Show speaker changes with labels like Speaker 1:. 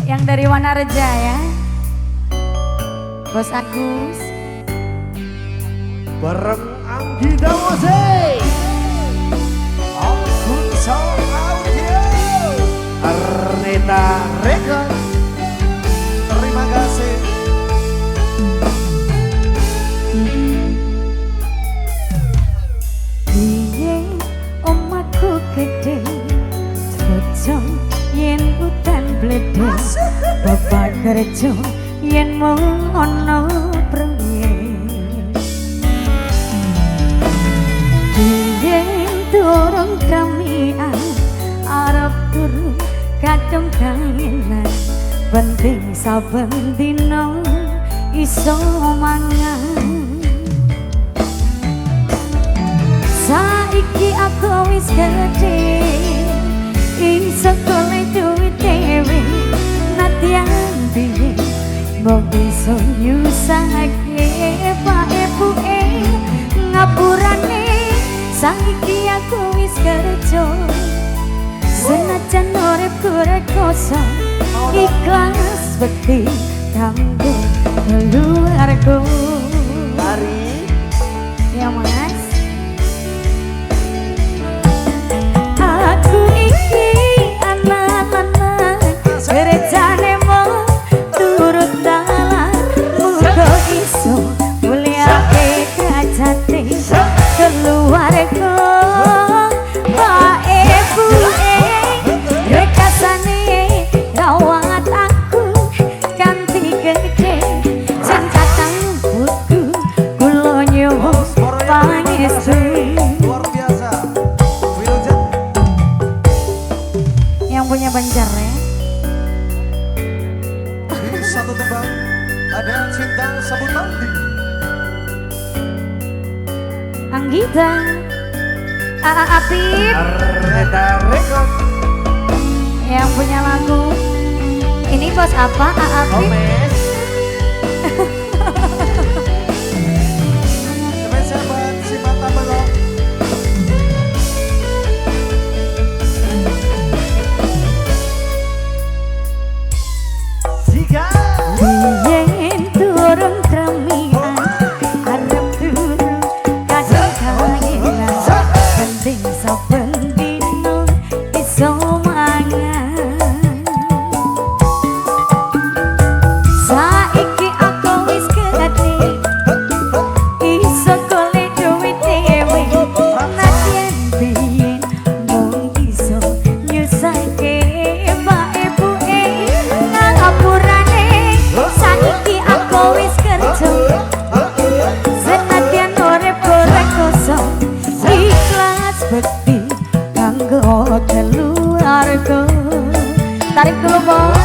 Speaker 1: Yang dari Wanareja ya, Bos Agus.
Speaker 2: Bareng Anggita Mose, Anggun Sound Audio, Arneta Record. Terima kasih.
Speaker 1: Piye omahku gede, cocok yen udan bledek, bapak kerja yen mung ana proyek. Piye durung kramian arep turu kadung kangenan, penting saben dina iso mangan. Saiki aku wis gedhe, iso golek duit dhewe, nadyan piye mung iso nyusahake pak ibuke ngapurane. Saiki aku wis kerja, senajan uripku rekoso, ikhlas bekti kanggo keluarga.
Speaker 2: Mari
Speaker 1: ya Mas. Aku iki anak lanang, kerjane mung turut dalan, muga iso mulyake derajate keluarga. Pak ibuke rekasane rawat aku kanthi gedhe, cinta tangguhku kula nyuwun pangestu.
Speaker 2: Luar biasa. Wilujeng.
Speaker 1: Yang punya Banjar ya.
Speaker 2: Di satu tembang ada Cinta Sabun Mandi.
Speaker 1: Anggita, Aa Apip.
Speaker 2: Arneta Record.
Speaker 1: Yang punya lagu ini bos apa? Aa Apip.
Speaker 2: Omes. Spesial buat si mata belok. Jika
Speaker 1: Yen turun kramian arep turu kadung kangenan, penting saben dina iso mangan. Saiki aku wis gedhe, iso golek duit dhewe, nadyan piye mung iso nyusahke pak ibuke ngapurane. Saiki aku wis kerja, senadyan uripku rekoso, ikhlas bekti kanggo keluarga. Tarik dulu bos.